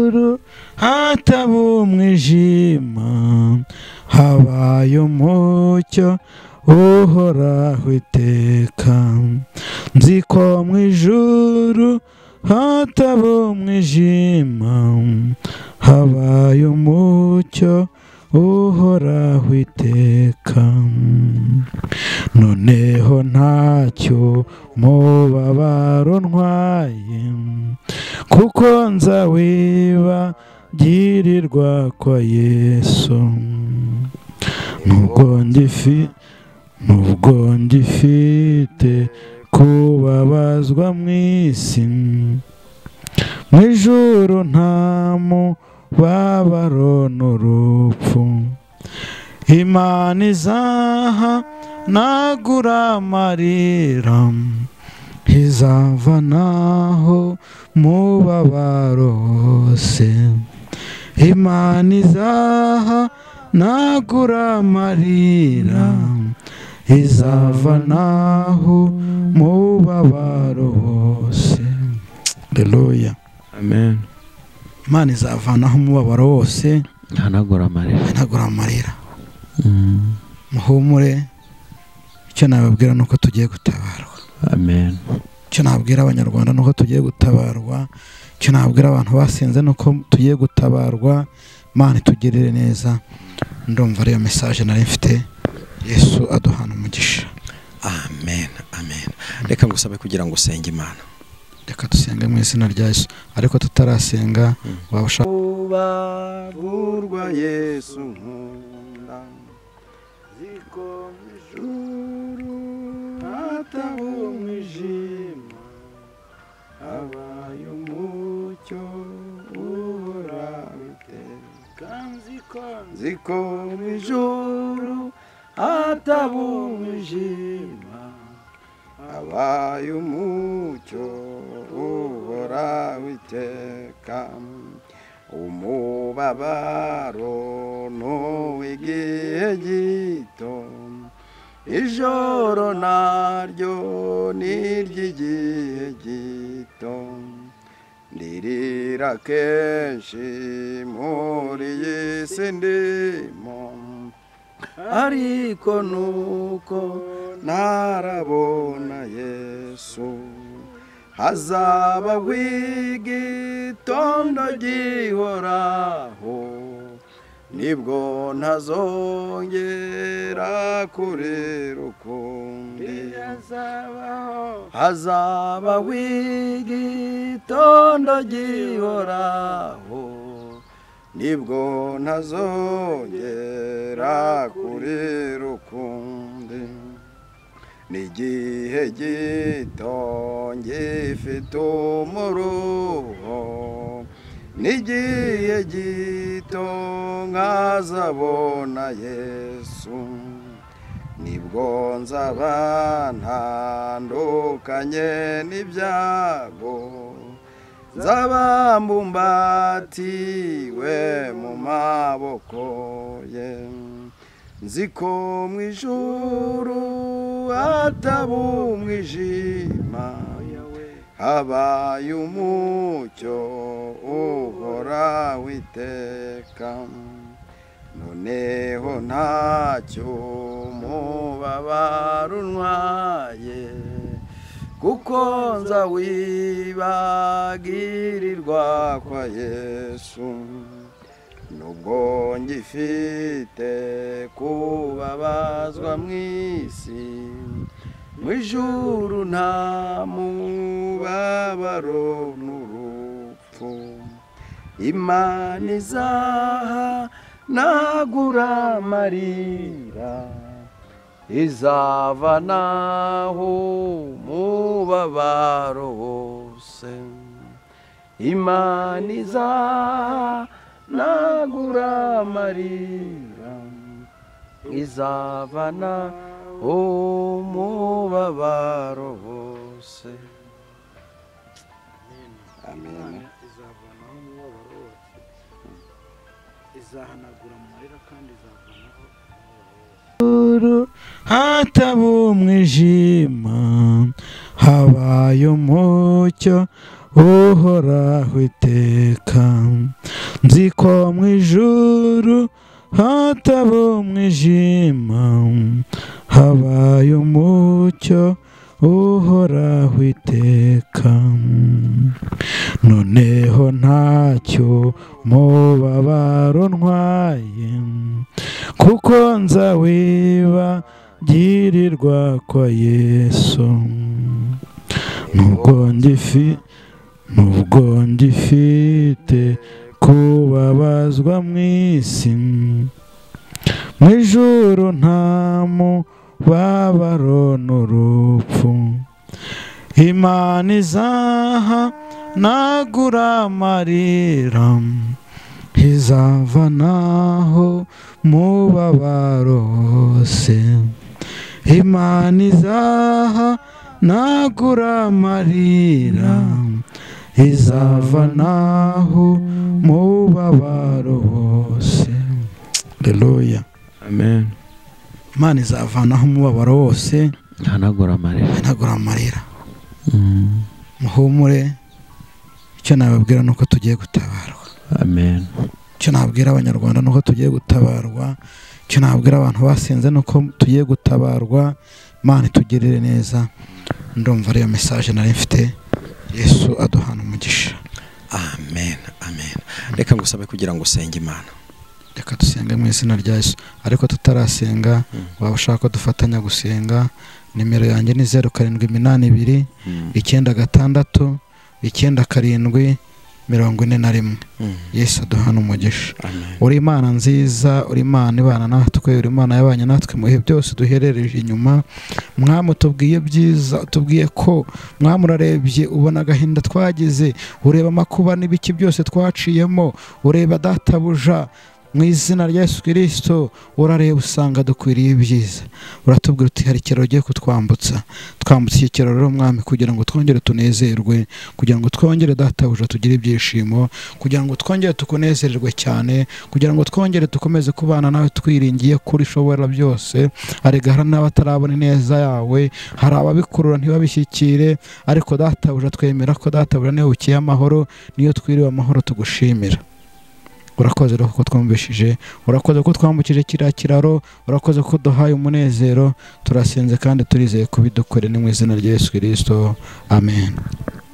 Ijuru hataba umwijima, habaye umucyo uhoraho iteka. Nzi ko mu ijuru hataba umwijima, habaye umucyo uhoraho iteka. Noneho ntacyo mubabaro ntwaye, kuko nzawibagirirwa kwa Yesu. Nubwo ngifite kubabazwa mu isi, mu ijuru nta mubabaro n'urupfu. Imana izahanagura amarira, izavanaho mubabaro wose. Imana izahanagura amarira, izavanaho mubabaro wose. Haleluya. Amen. Imana izavanaho umubabaro wose, ihanagura amarira. Ihanagura amarira. Muhumure, icyo nababwira nuko tugiye gutabarwa. Amen. Icyo nabwira abanyarwanda nuko tugiye gutabarwa. Icyo nabwira abantu basenze nuko tugiye gutabarwa. Imana itugirire neza. Ndumva ariyo message nari mfite. Yesu aduhana umugisha. Amen. Amen. Reka ngusabe kugira ngo usenge Imana. Reka dusenge mu izina rya Yesu, ariko tutarasenga wabasha ubagurwa Yesu nkunda. Ziko mu ijuru hataba umwijima, habaye umucyo uhoraho iteka. Nzi ko mu ijuru hataba umwijima, habaye umucyo uhoraho iteka. Umubabaro n'uw'igihe gito, ijoro naryo ni iry'igihe gito. Ndirira kenshi muri iyi si ndimo, ariko nuko ntarabona Yesu. Hazaba igitondo gihoraho, nibwo ntazongera kurira ukundi. Hazaba igitondo gihoraho, nibwo ntazongera kurira ukundi. N'igihe gito ngifite umuruho, n'igihe gito nkazabona Yesu. Nibwo nzaba ntandukanye n'ibyago, nzaba mbumbatiwe mu maboko ye. Nzi ko mu ijuru hataba umwijima, habaye umucyo uhoraho iteka. Noneho ntacyo mubabaro untwaye, kuko nzawibagirirwa kwa Yesu. Nubwo ngifite kubabazwa mu isi, mu ijuru nta mubabaro n'urupfu. Imana izahanagura amarira, izavanaho umubabaro wose. Imana izahanagura amarira, izavana umubabaro wose. Amen. Izavanaho umubabaro wose, izahanagura amarira kandi izavanaho umubabaro wose. Hataba umwijima, habaye umucyo uhoraho iteka. Nzi ko mu ijuru hataba umwijima, habaye umucyo uhoraho iteka. Noneho ntacyo mubabaro ntwaye, kuko nzawibagirirwa kwa Yesu. Nubwo ngifite kubabazwa mu isi, mu ijuru nta mubabaro n'urupfu. Imana izaha nagura amarira, izavanaho mubabaro wose. Imana izaha nagura amarira, izavanaho mubabaro wose. Haleluya. Amen. Imana izavanaho umubabaro wose, ihanagura amarira. Ihanagura amarira. Muhumure, icyo nababwira nuko tugiye gutabarwa. Amen. Icyo nabwira abanyarwanda nuko tugiye gutabarwa. Icyo nabwira abantu basinze nuko tugiye gutabarwa. Imana itugirire neza. Ndumva ariyo message nari mfite. Yesu aduhana umugisha. Amen. Amen. Reka ngusabe kugira ngo usenge Imana. Reka dusenge mu izina rya Yesu. Ariko tutarasenga, waba ushaka ko dufatanya gusenga, nimero yanjye ni 0782 96 97 41. Yesu aduhana umugisha. Uri Imana nziza, uri Imana ibana natwe, uri Imana yabanye natwe mu bihe byose duherereje inyuma. Mwami utubwiye byiza, utubwiye ko Mwami urarebye ubona agahinda twagize, ureba amakuba n'ibiki byose twaciyemo, ureba databuja mu izina rya Yesu Kristo, urareba usanga dukwiriye ibyiza. Uratubwira uti hari ikiraro ugiye kutwambutsa, twambutse iki kiraro rero Mwami kugira ngo twongere tunezerwe, kugira ngo twongere databuja tugire ibyishimo, kugira ngo twongere tukunezererwe cyane, kugira ngo twongere dukomeze kubana nawe twiringiye kuri ushobora byose. Arega hari n'abatarabona ineza yawe, hari ababikurura ntibabishyikire, ariko databuja twemera ko databuja niwe ukiye amahoro, niyo twiriwe amahoro tugushimira. Urakoze rero kuko twumvishije, urakoze ko twambukije kiriya kiraro, urakoze ko duhaye umunezero. Turasenze kandi turizeye kubidukore ni mu izina rya Yesu Kristo. Amen.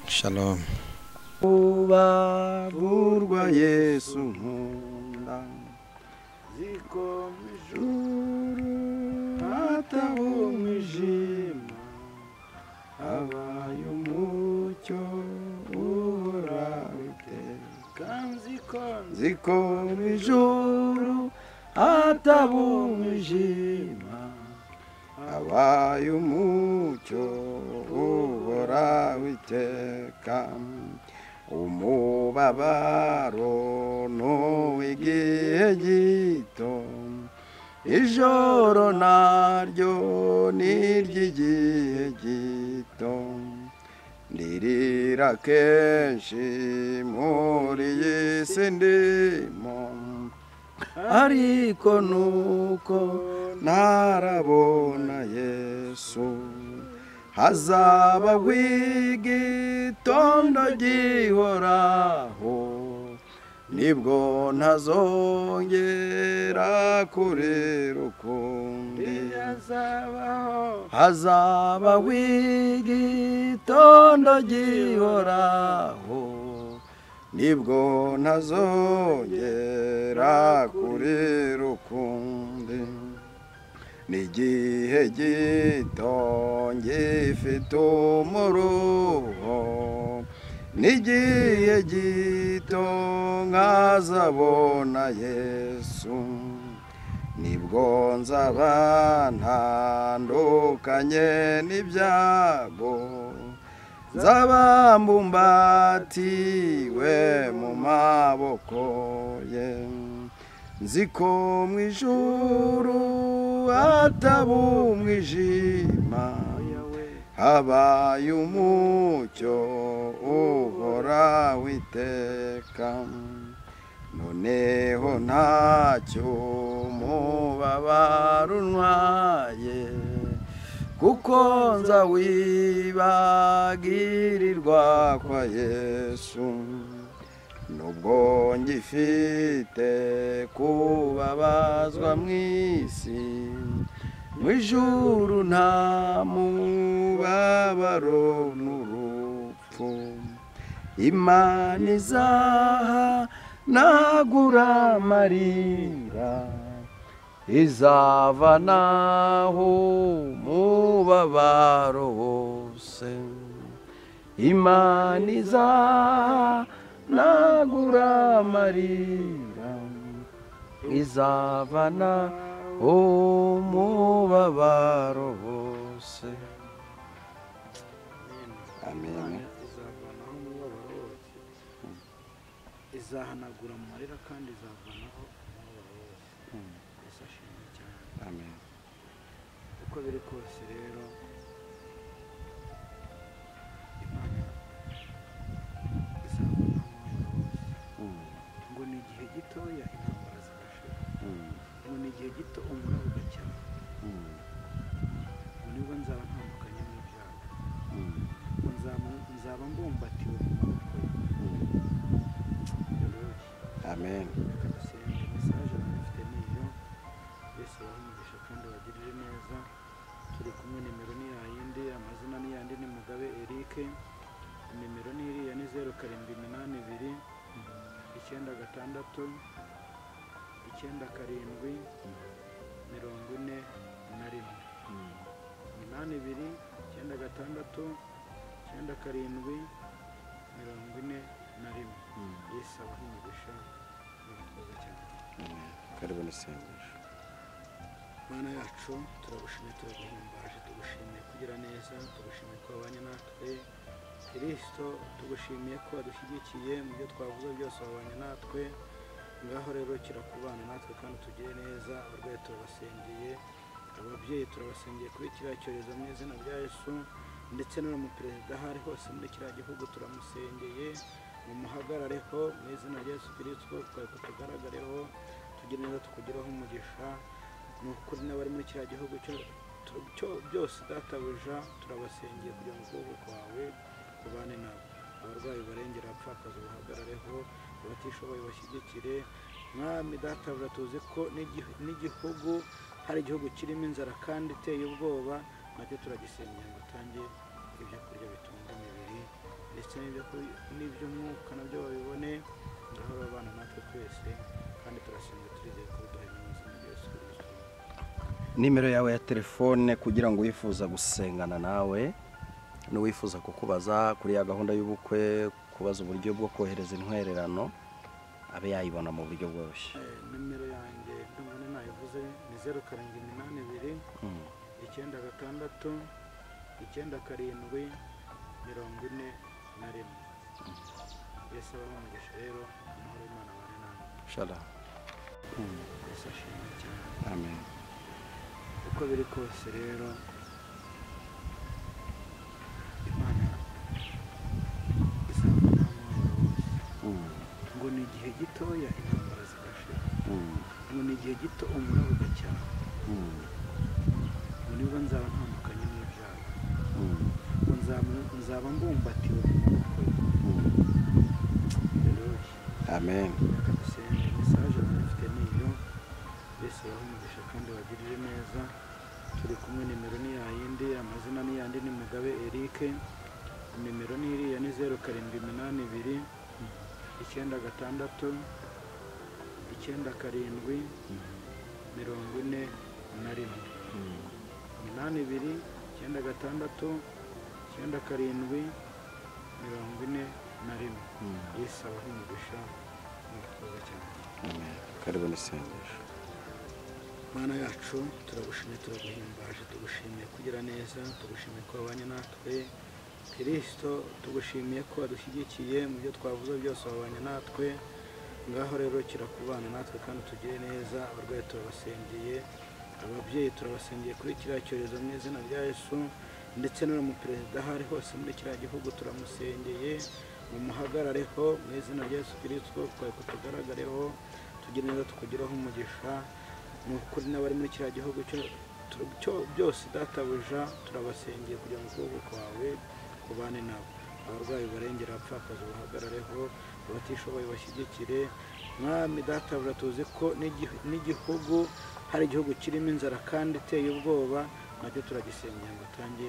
Shalom. Ubaburwa Yesu nkunda, ziko mu ijuru hataba umwijima, habaye umucyo uhoraho iteka. Nziko mu ijuru hataba umwijima, habaye umucyo uhoraho iteka. Umubabaro n'uw'igihe gito, ijoro naryo ni iry'igihe gito. Ndirira kenshi muri iyi si ndimo, ariko nuko ntarabona Yesu. Hazaba igitondo gihoraho, nibwo ntazongera kurira ukundi. Hazaba igitondo gihoraho, nibwo ntazongera kurira ukundi. N'igihe gito ngifite umuruho, n'igihe gito nkazabona Yesu. Nibwo nzaba ntandukanye n'ibyago, nzaba mbumbatiwe mu maboko ye. Nzi ko mu ijuru hataba umwijima, habaye umucyo uhoraho iteka. Noneho ntacyo mubabaro untwaye, kuko nza wibagirirwa kwa Yesu. Nubwo ngifite kubabazwa mw'isi, mw'ijuru nta mubabaro n'urupfu. Imana izahanagura amarira, izavanaho umubabaro wose. Imana izahanagura amarira, izavana umubabaro wose. Amen. Izavanaho umubabaro wose, izahanagura amarira kandi izavanaho umubabaro wose. Yesu ashimwe cyane. Amen. Uko biri kose rero, Imana izavanaho umubabaro wose. Ngo ni igihe gitoya intambara zigashira, ngo ni igihe gito umuraba ugakira, ngo nibwo nzaba ntandukanye n'ibyago, ngo nzaba mbumbatiwe mu maboko ye. Amen. Reka dusenge. Mesaje mufite niyo. Yesu abahe umugisha kandi abagirire neza. Turi kumwe, nimero ni yayindi, amazina ni yandi, ni Mugabe Eric. Nimero ni iriya, ni 0782 96 97 41. 82 96 97 41. Yesu abahe umugisha, murakoze cyane. Amen. Karibu n'isengesho. Mana yacu, turagushimiye, turaguhimbaje, tugushimiye kugira neza, tugushimiye ko wabanye natwe. Kristo, tugushimiye ko wadushyigikiye mu byo twavuze byose, wabanye natwe. Ngaho rero kirakubana natwe kandi tugire neza. Abarwayi turabasengeye, ababyeyi turabasengeye kuri kiriya cyorezo mu izina rya Yesu, ndetse n'umuperezida aho ari hose muri kiriya gihugu turamusengeye, mumuhagarareho mu izina rya Yesu Kristo, tugaragareho, tugire neza, tukugireho umugisha. Ni ukuri n'abari muri kiriya gihugu byose databuja turabasengeye kugira ngo ukuboko kwawe kubane nabo. Abarwayi barengera, abapfakazi bahagarareho, abatishoboye bashyigikire. Mwami databuja, tuzi ko n'igihugu hari igihugu kirimo inzara kandi iteye ubwoba, nacyo turagisengera ngo utange ibyo kurya bitunga imibiri ndetse n'iby'umwuka nabyo babibone. Ngaho abana natwe twese, kandi turasenga turizeye ko biduhaye mu izina rya Yesu Kristo. Nimero yawe ya telefone kugira ngo wifuza gusengana nawe n'uwifuza kukubaza kuri ya gahunda y'ubukwe, kubaza uburyo bwo kohereza intwererano, abe yayibona mu buryo bworoshye. Nimero yanjye ndumva nayivuze, ni 0782 96 97 41. Yesu abahe umugisha rero, amahoro y'Imana abane namwe. Shalom. Yesu ashimwe cyane. Amen. Uko biri kose rero, Imana izavanaho umubabaro wose. Ngo ni igihe gitoya intambara zigashira, ngo ni igihe gito umuraba ugacyaha, ngo nibwo nzaba ntandukanye n'ibyago, ngo nzaba mbumbatiwe mu maboko ye. Amen. Reka dusenge. Mesaje mufite niyo. Yesu abahe umugisha kandi abagirire neza. Turi kumwe, nimero ni yayindi, amazina ni yandi, ni Mugabe Eric. Nimero ni iriya, ni 0782 96 97 41. 82 96 97 41. Yesu abahe umugisha, murakoze cyane. Amen. Karibu n'isengesho. Mana yacu, turagushimiye, turaguhimbaje, tugushimiye kugira neza, tugushimiye ko wabanye natwe. Kristo, tugushimiye ko wadushyigikiye mu byo twavuze byose, wabanye natwe. Ngaho rero kirakubana natwe kandi tugire neza. Abarwayi turabasengeye, ababyeyi turabasengeye kuri kiriya cyorezo mu izina rya Yesu, ndetse n'umuperezida aho ari hose muri kiriya gihugu turamusengeye, mumuhagarareho mu izina rya Yesu Kristo, tugaragareho, tugire neza, tukugireho umugisha. Ni ukuri n'abari muri kiriya gihugu byose databuja turabasengeye kugira ngo ukuboko kwawe kubane nabo. Abarwayi barengera, abapfakazi bahagarareho, abatishoboye bashyigikire. Mwami Databuja, tuzi ko n'igihugu hari igihugu kirimo inzara kandi iteye ubwoba, nacyo turagisengera ngo utange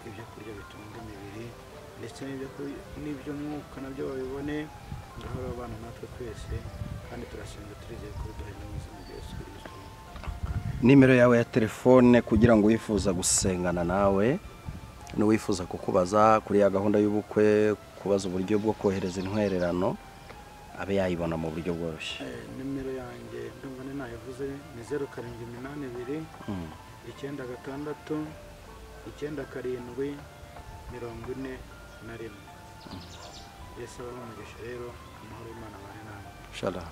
ibyo kurya bitunga imibiri ndetse n'iby'umwuka nabyo babibone. Ngahora abana natwe twese, kandi turasenga turizeye ko biduhaye mu izina rya Yesu Kristo. Nimero yawe ya telefone kugira ngo uwifuza gusengana nawe n'uwifuza kukubaza kuri ya gahunda y'ubukwe, kubaza uburyo bwo kohereza intwererano, abe yayibona mu buryo bworoshye. Nimero yanjye ndumva ni nayivuze, ni 0782 96 97 41. Yesu abahe umugisha rero, amahoro y'Imana abane namwe. Shalom.